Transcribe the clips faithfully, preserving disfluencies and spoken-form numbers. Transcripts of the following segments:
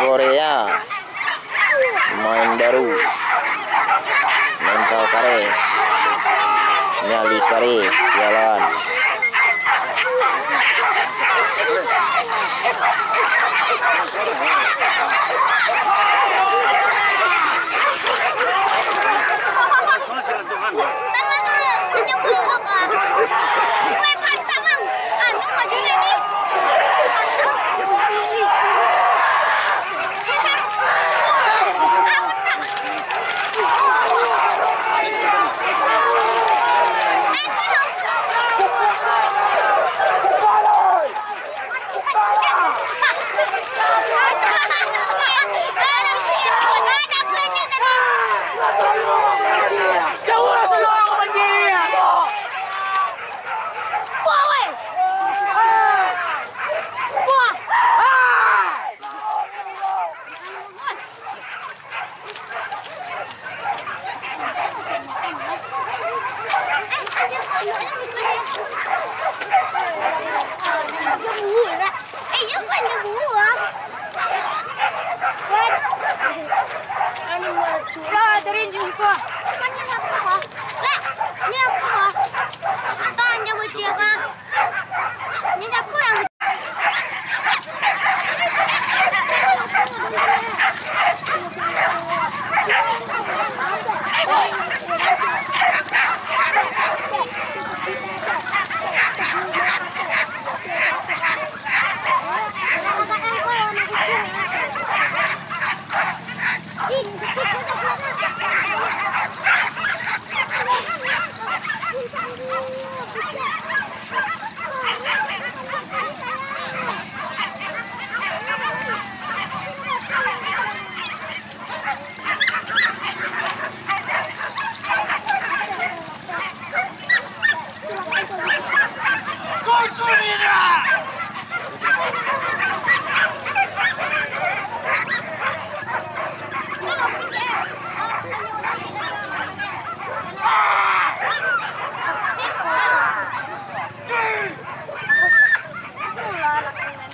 Korea, main daru, mental kareh, nyali kareh, jalan. Lah, sering jumpa. Lah, ni apa? Tanya buat dia, Kak. Ini apa yang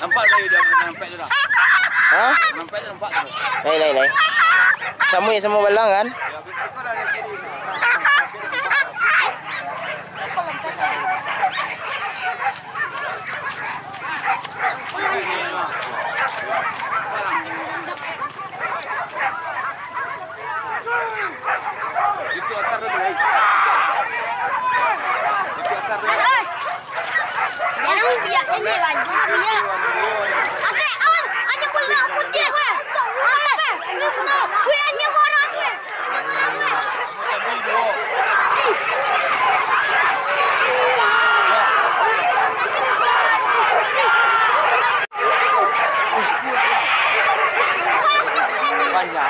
Nampak tadi dia, nampak tu dah. Ha? Nampak tu, nampak tu. Lai, lai, lai. Samo, samo balang kan? Itu akar tu, lai. Itu akar tu. Jangan biak ini baju biak. Oke, awan, aja pun nak kucing gue. Oke, wih, anjing orang gue. Panjang.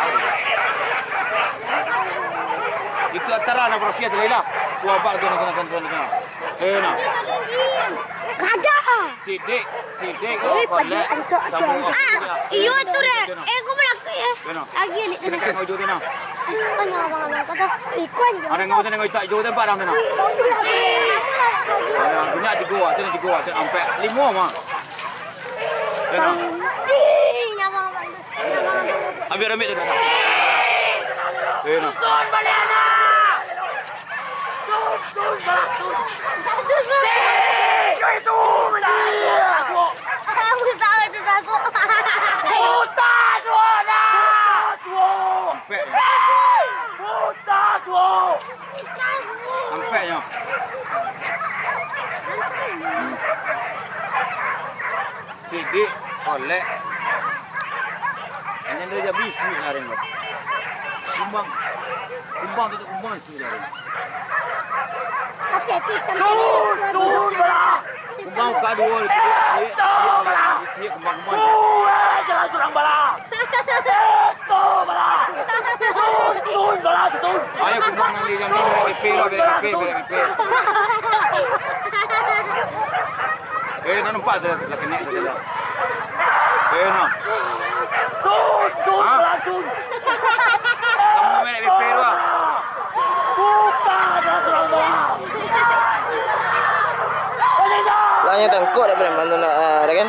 Itu atara nak bersiap tu lah. Tua abak tu nak, nak, nak, nak, nak. Eh, nah. Kada. Sidik, sidik, oh, kolek, sambung. Ah, iyo tu, Rek. Eh, aku belakang, eh. Lagi, Lik. Kena kat ngau jo tu, nah. Mana abang-abang kau tu? Ikon jo. Ada ngau tu, ngau tak jo tu, barang tu, nah. Ada, banyak tigo, ada tigo, ada ampat, limo mah. Kena. Ih, nyawa abang tu. Nyawa abang tu. Ambil, ambil tu, nah. Eh, nah. Ampek nyo. Ampek nyo. Sidik, kolek. Anyo dah habis duit kamarin tu. Kumbang. Kumbang tu, kumbang tu kamarin. Oke, kita. Kumbang kaduo tu. Ciek, ciek, kumbang, kumbang. Jangan surang bala. Ayo, kumbang nan di jam limo, P P lah, P P, P P. Eh, nan nampak tu, lah kenek tu, lah. Eh, nah. Sus, sus, ha? Kamu merek P P tu, ah. Lah, nyo tangkok dah preman tu nak, ah, dah kan?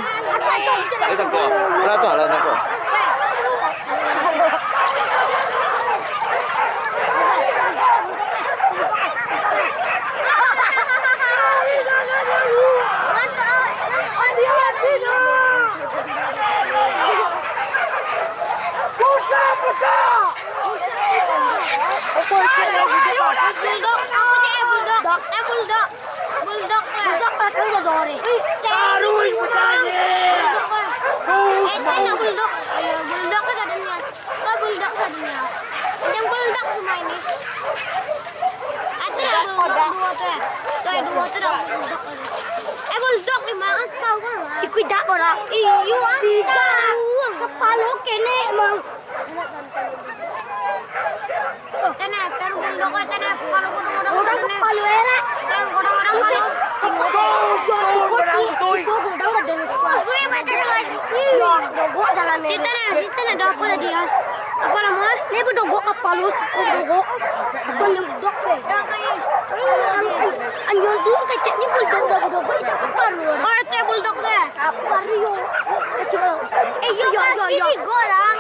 Dia tangkok. Lah tu, lah tangkok. Bulldog, aku cek, eh, bulldog. Eh, bulldog. Bulldog, eh. Bulldog, eh. Ih, cek. Taruih, budak. Bulldog, eh. Eh, cek nak bulldog. Ayo, bulldog ke katanya? Kau bulldog katanya. Macam bulldog semua ini. Ada bulldog dua tu, eh. Tuh, dua tu dah bulldog. Eh, bulldog di mana? Tahu kan? Ikut dak orang. Iyo, tahu. Kepala kenek, Mang. Tanah, taruh bulldog, eh, tanah. Kalau orang-orang, orang kepala enak. Tanah, orang-orang kalau. Orang tui. Orang tui. Orang tui. Orang tui. Sita nah, sita nah, ada apa tadi, ya? Apa nama? Ni bedogok kapal lu, bedogok. Bukan yang bedogok, eh. Anjir tu keceknya bedogok, bedogok itu kapal lu. Oh, itu bulldog tu, ya? Apa Rio? Eh, yo, yo, yo, yo. Ini gorang.